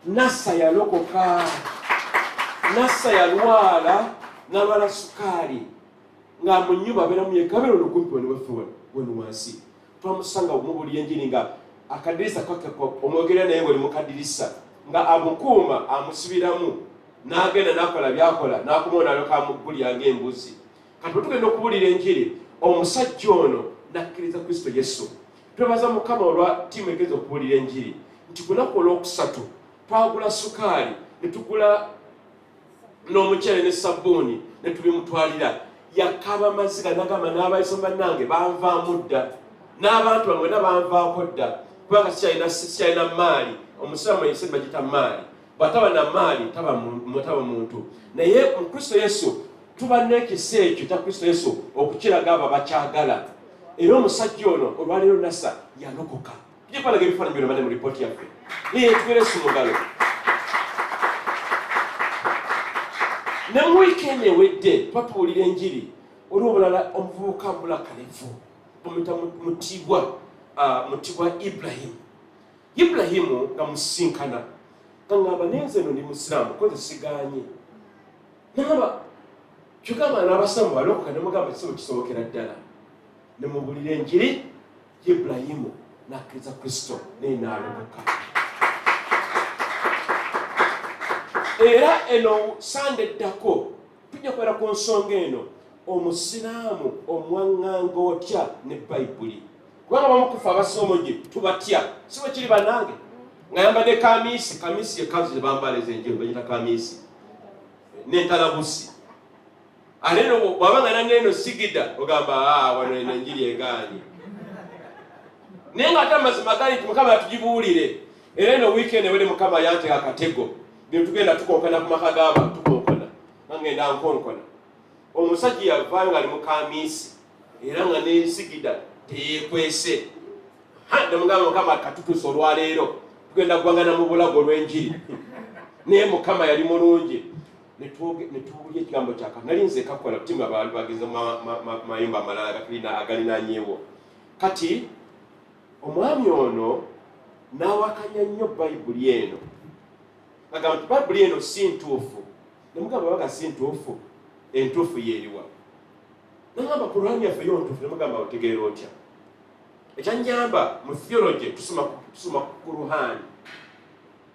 Nasa yalokoka, Nasa yalwala n'alwala sukaali nga mu nnyumba abeeramu yekka, abeera olukumpi wano waffe wano wansi. Twamusanga mubuli enjiri nga akadirisa omwogerera naye ng'oli mu kadirisa, nga amukuuma amusibiramu n'agenda n'akola by'akola n'akomawo n'alyoka amuggulya ng'embuzi. Kati bwe tugenda okubuulira enjiri, omusajja ono n'akkiriza Kristo Yesu. Twebaza Mukama olwa ttiimu egenza okubuulira enjiri nti ku lunaku olwokusatu Twagula sukaali ne tugula n'omuceere ne sabbuuni ne tubimutwalira. Yakaba maziga nagamba n'abayiso bannange banvaamu dda, n'abantu bange bonna banvaako dda, kubanga sikyalina maali. Omusiraamu yensi bagita maali, bw'ataba na maali taba muntu. Naye mu Kristo Yesu tuba n'ekisa ekyo kya Kristo Yesu okukiraga abo abakyagala. Era omusajja ono olwaleero Nasa yalokoka. Tujja kubalaga ebifaananyi byonna bane mu ripooti yaffe. Tubeere Yesu mu ngalo. Ne mu wiiki eno ewedde tuba tubuulira enjiri, olwo obulala omuvubuka Mbulakalevu bamuyita Mutibwa Ibrahim. Ibrahimu nga musisinkana nga ŋŋamba naye nze eno ndi musiraamu ko nze sigaanye. Nagamba kyogamba n'abasiraamu balokoka, ne mugamba kisobo kisobokera ddala. Ne mubulira enjiri Ibrahimu n'akkiriza Kristo naye n'alokoka. Era eno Sande eddako tujja kubeera ku nsonga eno, omusiraamu omwaŋŋanga otya ne Bayibuli, kubanga abamu kufa abasinga obungi tubatya, si bwe kiri bannange? Ng'ayambadde kamiisi, kamiisi ye kanzu ze bambala ez'enjeru bagiyita kamiisi n'entalabusi. Ate no bw'aba nga nanne eno sigida ogamba wano eno enjiri egaanye, naye ng'ate amazima gali nti Mukama atugibuulire. Era eno wiiki eno ewere Mukama yanteeka akatego, bino tugenda tukonkana ku maka g'abantu, tukonkona nga ngenda nkonkona. Omusajja yavaayo ng'ali mu kamiisi era nga n'ensigida teyeekwese. Nemugamba Mukama katutuusa olwaleero tugenda kugwangana mu bulago olw'enjiri, naye Mukama yali mulungi ne tuwulira ekigambo kya Katonda. Nali nze kakola timu abaali bagenze mu mayumba amalala agalinanyeewo. Kati omwami ono n'awakanya nnyo Bayibuli eno, agamba nti Bayibuli eno si ntuufu. Nemugamba baga si ntuufu, entuufu yeeriwa? Nagamba Kurani yaffe yo ntuufu. Nemugamba otegeera otya? Ekyanjamba mu theology tusoma Kuruhani.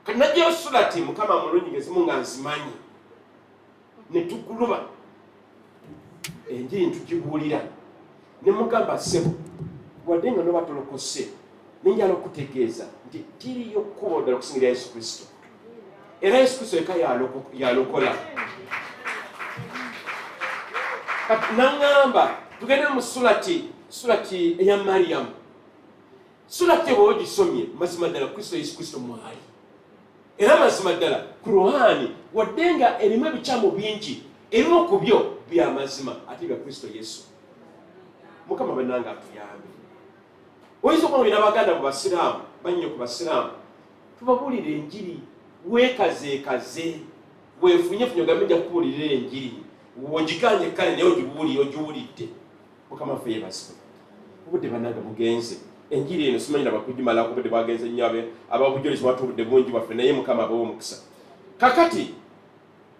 Kati najjayo sulati Mukama mulungi ngezimu nga nzimanyi, ne tuguluba enjiri ntugibuulira. Ne mugamba ssebo, wadde nga noba tolokose, nenjala okutegeeza nti tiriyo kkubo ddala okusingira Yesu Kristo, era Yesu Kristo yekka yalokola. Kati naŋŋamba tugende mu sulati eya Mariyamu. Sulati bw'oba ogisomye mazima ddala Kristo Yesu Kristo mwali, era mazima ddala Kuruhani wadde nga erimu ebikyamu bingi, ebimu ku byo bya mazima ate bya Kristo Yesu. Mukama bannange atuyambe. Oyinza okuba olina baganda mu basiraamu, bannyo ku basiraamu, tubabuulire enjiri, weekazeekaze, weefunyefunye ogambe nja kukubuulirira enjiri, ogiganye kale naye ogibuulire, ogiwulidde. Mukama waffe yeebazibwe. Obudde bannange bugenze, enjiri eno simanyi na bakugimalako, obudde bwagenze nnyo, ababujulizi watu obudde bungi bwaffe, naye Mukama abawe omukisa. Kakati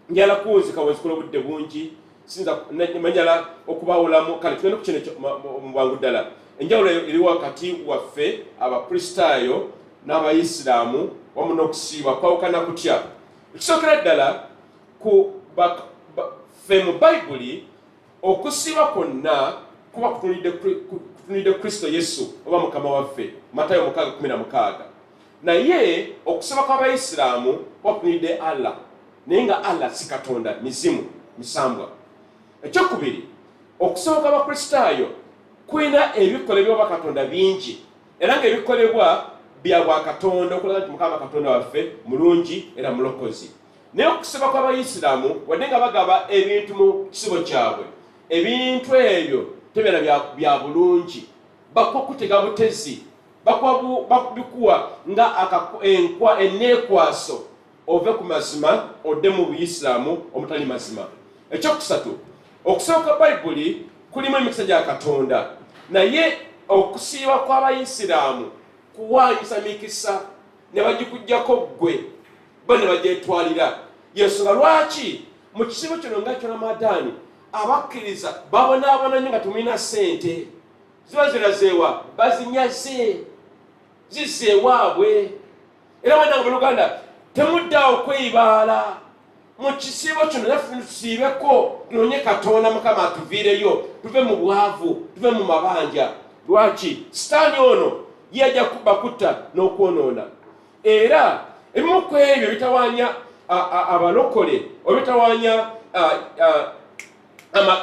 njala kuwunzika wenzikola obudde bungi, sinza manjala okubawulamu. Kale tugende ku kino mu bwangu ddala, enjawulo eri wakati waffe Abakristaayo n'Abayisiraamu wamu n'okusiiba kwawukana kutya? Ekisookera ddala ku ffe mu Bayibuli okusiiba kwonna kuba kutunulidde Kristo Yesu oba Mukama waffe, Matayo 6:16. Naye okusiiba kw'Abayisiraamu kuba kutunulidde Allah, naye nga Allah si Katonda, mizimu, misambwa. Ekyokubiri, okusiiba kw'Abakristaayo kulina ebikolebwa oba Katonda bingi, era ng'ebikolebwa bya bwakatonda okulaga nti Mukama Katonda waffe mulungi era mulokozi. Naye okusiba kw'Abayisiraamu, wadde nga bagaba ebintu mu kisibo kyabwe, ebintu ebyo tebeera bya bulungi, bakuwa kutega butezi, bakubikuwa nga enkwa enneekwaso ove ku mazima odde mu buyisiraamu omutali mazima. Ekyokusatu, okusiba kwa Bayibuli kulimu emikisa gya Katonda, naye okusiiba kw'Abayisiraamu kuwaanyisa mikisa ne bagikuggyako ggwe, bo ne bagyetwalira. Yensonga lwaki mu kisibo kino nga kyo Ramadaani abakkiriza babonaabona nnyo nga tumulina ssente, ziba zirazeewa, bazinyaze, zizza ewaabwe. Era banange boluganda, temuddaawo kweyibaala mu kisiibo kino, naffe tusiibeko tunoonye Katonda, Mukama atuviireyo, tuve mu bwavu, tuve mu mabanja. Lwaki sitaani ono ye ajja kubba, kutta n'okwonoona? Era Ebimu ku ebyo bitawaanya abalokole oba bitawaanya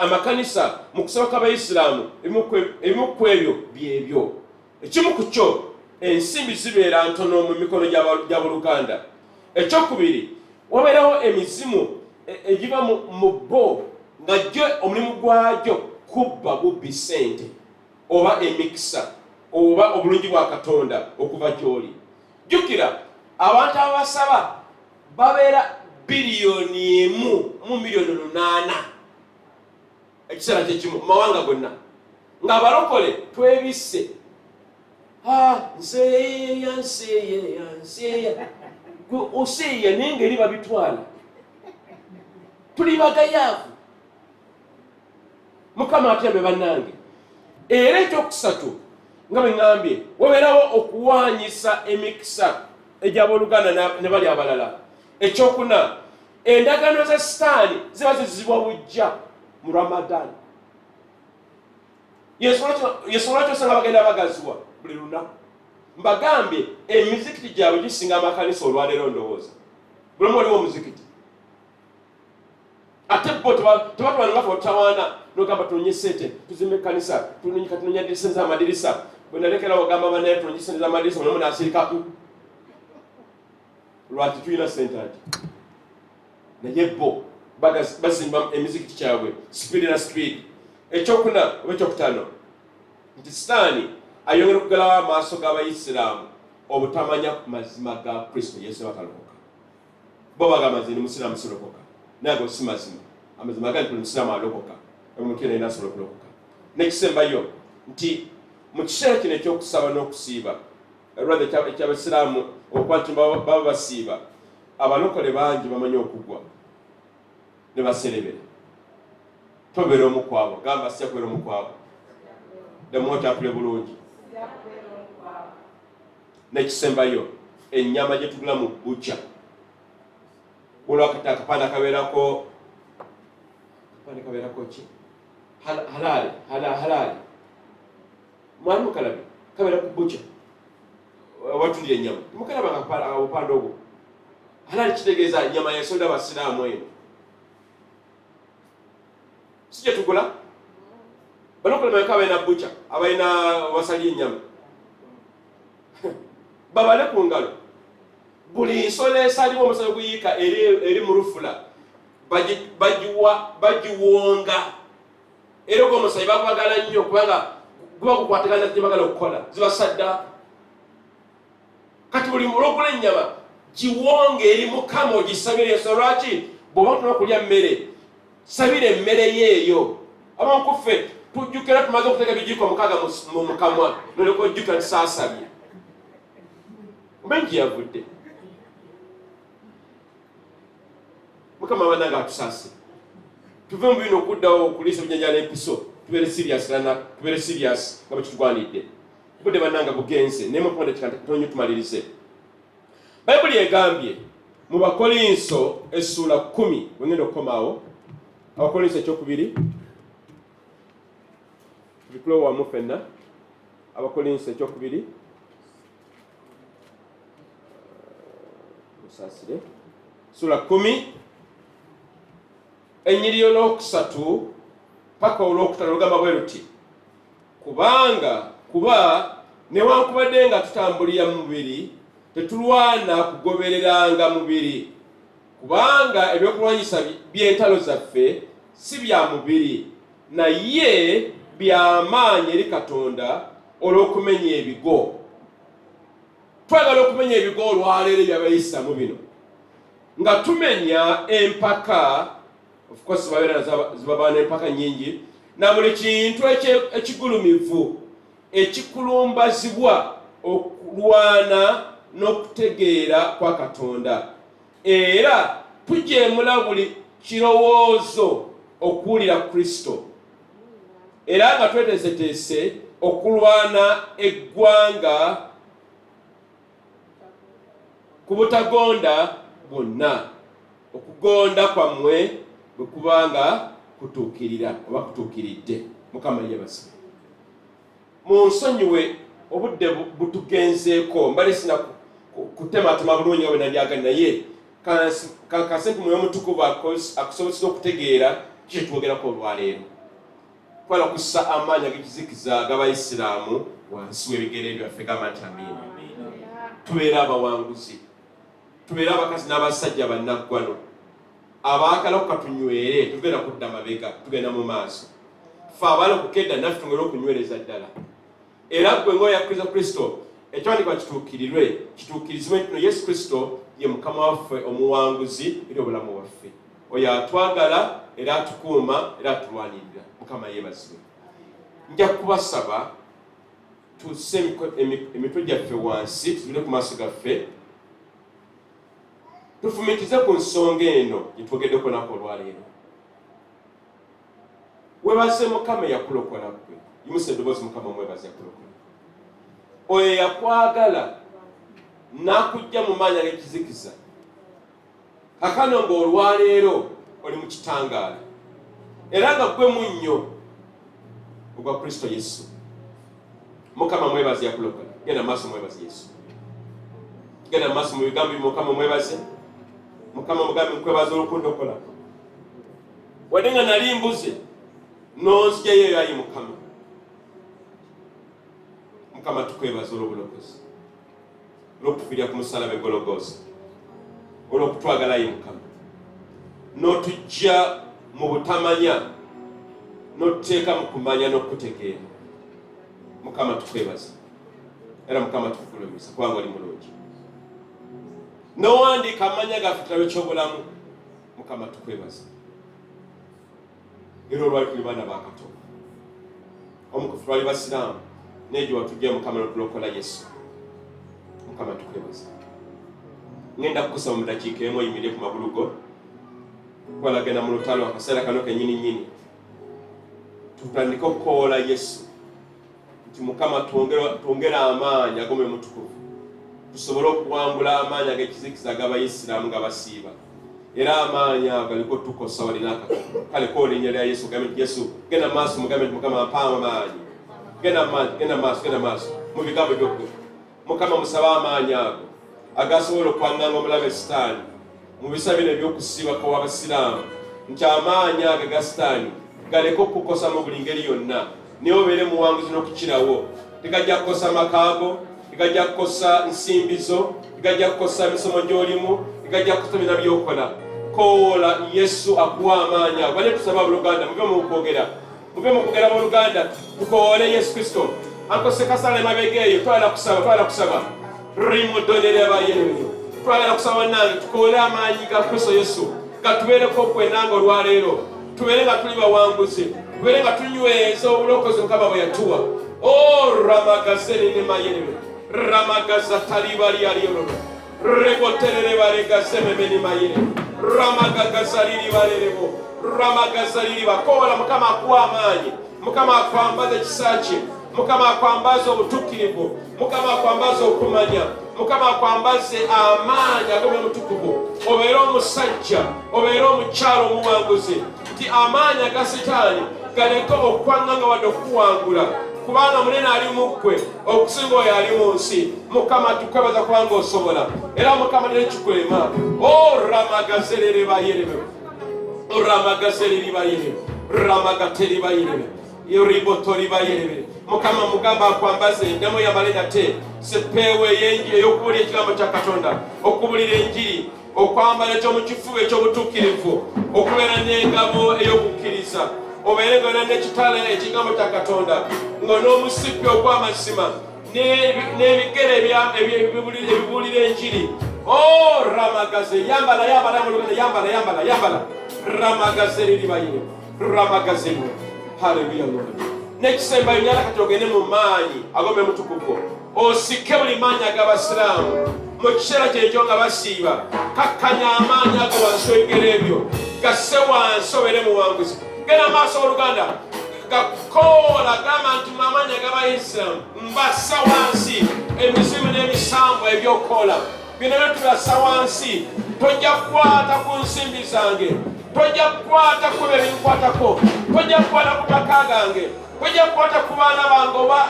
amakanisa mu kusaba kw'abayisiraamu. Ebimu ku ebyo byebyo. Ekimu ku kyo, ensimbi zibeera ntono mu mikono gy'abooluganda. Ekyokubiri, wabeerawo emizimu egiva mu bo nga gyo omulimu gwagyo kubba bubbi ssente oba emikisa oba obulungi bwa Katonda okuva gy'oli. Jjukira, abantu abasaba babeera 1,800,000,000 ekiseera kyekimu mu mawanga gonna, ng'abalokole twebisse. Nseeyeya, nseeyeya, nseeya, gwe oseeya, naye ng'eri babitwala. Tuli bagayaavu. Mukama atyambe bannange. Era ekyokusatu, nga bwe ŋŋambye, wabeerawo okuwaanyisa emikisa egy'abooluganda ne bali abalala. Ekyokuna, endagaano za Sitaani ziba zizibwa bujja mu Ramadan. Yensonga lwaki osanga bagenda bagaziwa buli lunaku. Mbagambye, emizikiti gyabwe gisinga amakanisa olwaleero. Ndowooza buli omu oliwo omuzikiti, ate bo tebatwala nga fe otawaana nogamba tunonye sente tuzimba ekkanisa, katunonya sente z'amadirisa. Bwe nalekera ogamba banaye tunonye sente z'amadirisa, buli omu nasirikaku. Lwaki tulina sente ati? Naye bo bazimba emizikiti kyabwe speed na speed. Ekyokuna oba ekyokutaano, nti Sitaani ayongera okugalawo amaaso g'abayisiraamu obutamanya mazima ga Kristo Yesu, batalokoka. Bo bagamba, "Nze ndi musiraamu, sirokoka." Naye ago si mazima. Amazima gali, buli musiraamu alokoka, omuntu yena yena asobola okulokoka. N'ekisembayo, nti mu kiseera kino ekyokusaba n'okusiiba, rather ekyabasiraamu okuba nti baba basiiba, abalokole bangi bamanyi okugwa ne baserebera. Tobeera omu kwabo. Gamba, "Sijja kubeera omu kwabo." Ddamu okyatule bulungi. N'ekisembayo, ennyama gye tugula mu butcher, olwakati akapande kabeerako, akapande kabeerako ki? Halal, halal. Mwali mukalabe? Kabeera ku butcher watundira ennyama. Mukalaba obupande obwo? Halal kitegeeza nyama yesonda abasiraamu. Eno si gye tugula. Balokole bameka abalina butcher, abalina wasali ennyama? Babale ku ngalo. Buli nsolo esalibwa omusayi oguyiika eri mu lufula bagiwonga, era ogwo omusayi bagwagala nnyo kubanga guba gukwatagana gye bagala okukola, ziba saddaaka. Kati buli olwogula ennyama, giwonge eri Mukama, ogisabire. Ensolo lwaki? Bw'oba tuna kulya mmere, sabira emmere yeeyo. Abamu kuffe tujjukira tumaze okuteeka ebijiiko 6 mu mukamwa, noleka ojjukira nti saasabye. Omanyi gye yavudde? Mukama banange atusaasire, tuve mu bino okuddawo okuliisa ebijjanjala empiso. Tubeere serious lana, tubeere serious nga bwe kitugwanidde. Budde bannanga bugenze, naye mukuba dakika ntono tumalirize. Bayibuli egambye mu Bakolinso essuula 10, wengenda okukomaawo, Abakolinso ekyokubiri, tubikulewo wamu ffenna. Abakolinso ekyokubiri, musaasire, ssuula 10, ennyiriri olwokusatu paka olwokutano, olugamba bwe luti: "Kubanga kuba newankubadde nga tutambulira mu mubiri, tetulwana kugobereranga mubiri. Kubanga ebyokulwanyisa by'entalo zaffe si bya mubiri, naye byamaanyi eri Katonda olw'okumenya ebigo." Twagala okumenya ebigo olwaleero ebyabayisiramu bino, nga tumenya empaka. Of course babeera zibaba n'empaka nnyingi, na buli kintu ekigulumivu ekikulumbazibwa okulwana n'okutegeera kwa Katonda, era tujeemula buli kirowoozo okuwulira Kristo, era nga tweteeseteese okulwana eggwanga ku butagonda bwonna, okugonda kwammwe bwe kuba nga kutuukirira oba kutuukiridde. Mukama yebase. Mu nsonyiwe, obudde butugenzeeko, mbale sina. kutematema bulungi nga bwe nandyagadde, naye kankase nti Mwoyo Omutukuvu akusobozesa okutegeera kiki kye twogerako olwaleero. Twala kussa amaanyi ag'ekizikiza ag'Abayisiraamu wansi w'ebigere byaffe. Gamba nti amiina. Tubeere abawanguzi, tubeere abakazi n'abasajja bannaggwano abaakala katunywere, tubeera kudda mabega, tugenda mu maaso. Ffe abalokoka edda naffe tongere okunywereza ddala. Era ggwe ng'oyakkiriza Kristo, ekyawandiikibwa kituukirirwe, kituukirizibwe nti no Yesu Kristo ye Mukama waffe omuwanguzi eri obulamu bwaffe, oyo atwagala era atukuuma era atulwanirira. Mukama yeebazibwe. Nja kubasaba tusse emitwe gyaffe wansi, tuzibire ku maaso gaffe, tufumitize ku nsonga eno gye twogeddeko olunaku olwaleero. Webaze Mukama eyakulokola ggwe. Yimusa eddoboozi, Mukama omwebaze yakulokola, oyo yakwagala n'akujja mu maanyi ag'ekizikiza, kakano ng'olwaleero oli mu kitangaala era nga ggwe munnyo ogwa Kristo Yesu. Mukama mwebaze yakulokola. Genda maaso, mwebaze Yesu. Genda maaso mu bigambo bye. Mukama mwebaze. Mukama mugambe, nkwebaza olw'okundokola, wadde nga nali mbuze n'onzijayo eyo, ayi Mukama. Mukama, tukwebaza olw'obulokozi, olw'okutufiirira ku musalaba e Gologoosa, olw'okutwagala, ayi Mukama, n'otujja mu butamanya n'otuteeka mu kumanya n'okutegeera. Mukama, tukwebaza era Mukama tukugulumiza kubanga oli mulungi, n'owandiika amanya gaffe kitabo ky'obulamu. Mukama, tukwebaza era olwali tuli baana ba Katonda omukufu, twali basiraamu, naye gye watujja, Mukama, notulokola Yesu. Mukama, tukwebaza. Ngenda kukusaba mu dakiika emu oyimirire ku magulu go. Twalagenda mu lutalo akaseera kano kenyini nyini, tutandike okukowoola Yesu nti, Mukama, twongere amaanyi ag'Omwoyo Mutukuvu tusobole okuwangula amaanyi ag'ekizikiza ag'Abayisiraamu nga basiiba, era amaanyi ago galiko tukosa walina akatono. Kale koola erinnya lya Yesu, ogambe nti, Yesu. Genda maaso, mugambe nti, Mukama, mpa amaanyi. Genda maaso, genda maaso, genda maaso mu bigambo byokwe. Mukama musabe amaanyi ago agasobola okwaŋŋanga omulabe Sitaani mu bisa bino ebyokusiibako w'Abasiraamu, nti amaanyi ago ga Sitaani galeke okukukosa mu buli ngeri yonna, naye obeere muwanguzi n'okukirawo. Tegajja kukosa makaago, tegajja kukosa nsimbi zo, tegajja kukosa misomo gy'olimu, tegajja kukosa byonna by'okola. Kowoola Yesu akuwa amaanyi ago. Bane tusaba abooluganda, muve mu kwogera, muve mu kwogera abooluganda, tukowoole Yesu Kristo. Ankose kasala emabega eyo, twala kusaba, twala kusaba rimudonere. Twagala kusaba bannange, tukoole amaanyi ga Kristo Yesu gatubeereko kwenanga olwaleero, tubeere nga tuli bawanguzi, tubeere nga tunyweza obulokozi Mukama bwe yatuwa. O ramagazenenemayerebe ramagaza talibalyalyololo rebotererebaregazememenemaye ramagagazaliribalerebo ramagazaliriba. Koola Mukama akuwa amaanyi. Mukama akwambaza ekisa kye. Mukama akwambaza obutuukirivu. Mukama akwambaza okumanya. Mukama akwambaze amaanyi ag'Omwoyo Mutukuvu, obeere omusajja, obeere omukyalo omuwanguzi, nti amaanyi aga Sitaani galeke okwaŋŋanga wadde okukuwangula, kubanga munene ali mu ggwe okusinga oyo ali mu nsi. Mukama, tukwebaza kubanga osobola, era Mukama tekikulema. O ramagazerere bayerebe ramagazereri bayerebe ramagateribayerebe ribotoribayerebe. Mukama mugamba akwambaze endamu yamale nate sepeewo ey'enjiri ey'okubulira ekigambo kya Katonda, okubulira enjiri, okwambala ekyomukifuba eky'obutuukirivu, okubeera n'engabo ey'okukkiriza, obeere nga olina n'ekitala ekigambo kya Katonda, nga n'omusipi ogw'amazima, n'ebigere ebibuulira enjiri. O ramagaze, yambala, yambala muluganda, yambala, yambala, yambala ramagaze liribayire ramagazebwe. Haleluya, Lord. N'ekisembayo, nyala kati ogende mu maanyi ag'Omwoyo Mutukuvu, osike buli maanyi ag'Abasiraamu mu kiseera kyekyo nga basiiba. Kakkanya amaanyi ago wansi w'ebigere ebyo, gasse wansi, obeere muwanguzi. Genda maaso, oluganda, gakoola, gamba nti amaanyi ag'Abayisiraamu mbassa wansi, emizimu n'emisambwa ebyokoola bino byo tubassa wansi. Tojja kukwata ku nsimbi zange, tojja kukwata ku byo ebinkwatako, tojja kukwata ku maka gange, tojja kukwata ku baana bange oba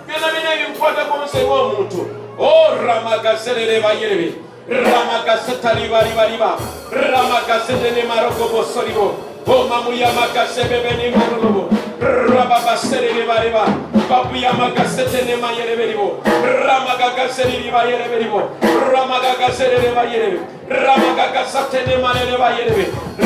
byonna byonna ebinkwatako nze ng'omuntu. O ramagazererebayerebe ramagasetalibaliba ramagasetenemarogobosolibo omamuyamagasebebenimorolobo rababasererebareba babuyamagasetenemayereberibo ramagagaseriribayereberibo ramagagasererebayerebe ramagagasatenemalelebayerebe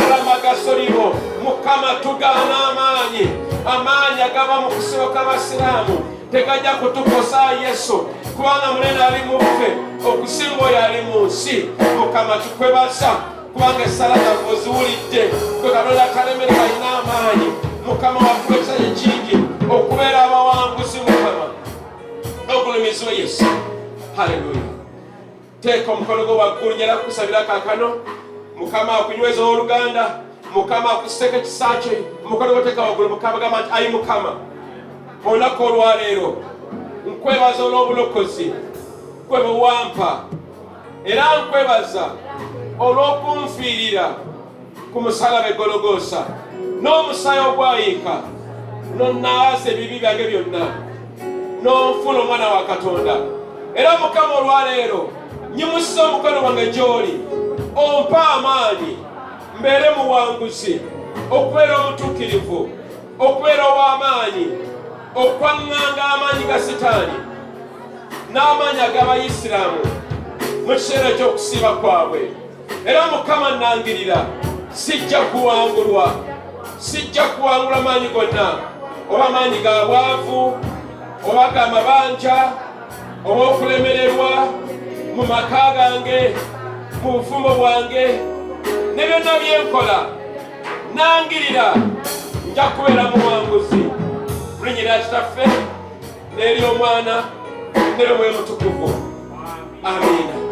ramagasolibo. Mukama, tugaana amaanyi, amaanyi agava mu kusiboka abasiraamu tegajja kutukosa Yesu, kubanga munene ali mu ffe okusinga oyo ali mu nsi. Mukama, tukwebaza kubanga essala zaffe oziwulidde. Gwe Katonda atalemererwa, alina amaanyi. Mukama, wakuwa ekisa kingi okubeera abawanguzi. Mukama, ogulumizibwe Yesu. Haleluya. Teeka omukono gwo waggulu, njala kukusabira kaakano. Mukama akunyweza, owooluganda. Mukama akusseeko ekisa kye. Omukono gwo teeka waggulu. Mukama, gamba nti, "Ayi Mukama, olunaku olwaleero nkwebaza olw'obulokozi gwe bwe wampa, era nkwebaza olw'okunfiirira ku musalaba egologoosa n'omusaayi ogwayiika nonnaaza ebibi byange byonna n'onfuula omwana wa Katonda. Era Mukama, olwaleero nyimusa omukono gwange gy'oli, ompa amaanyi mbeere muwanguzi, okubeera omutuukirivu, okubeera ow'amaanyi, okwaŋŋanga amaanyi ga Sitaani n'amaanyi ag'Abayisiraamu mu kiseera ky'okusiiba kwabwe. Era Mukama, nangirira sijja kuwangulwa, sijja kuwangula maanyi gonna, oba maanyi ga bwavu, oba ga mabanja, oba okulemererwa mu maka gange, mu bufumbo bwange ne byonna byenkola. Nangirira nja kubeera muwanguzi mu linnya lya Kitaffe n'ery'Omwana n'ery'Omwoyo Mutukuvu. Amiina.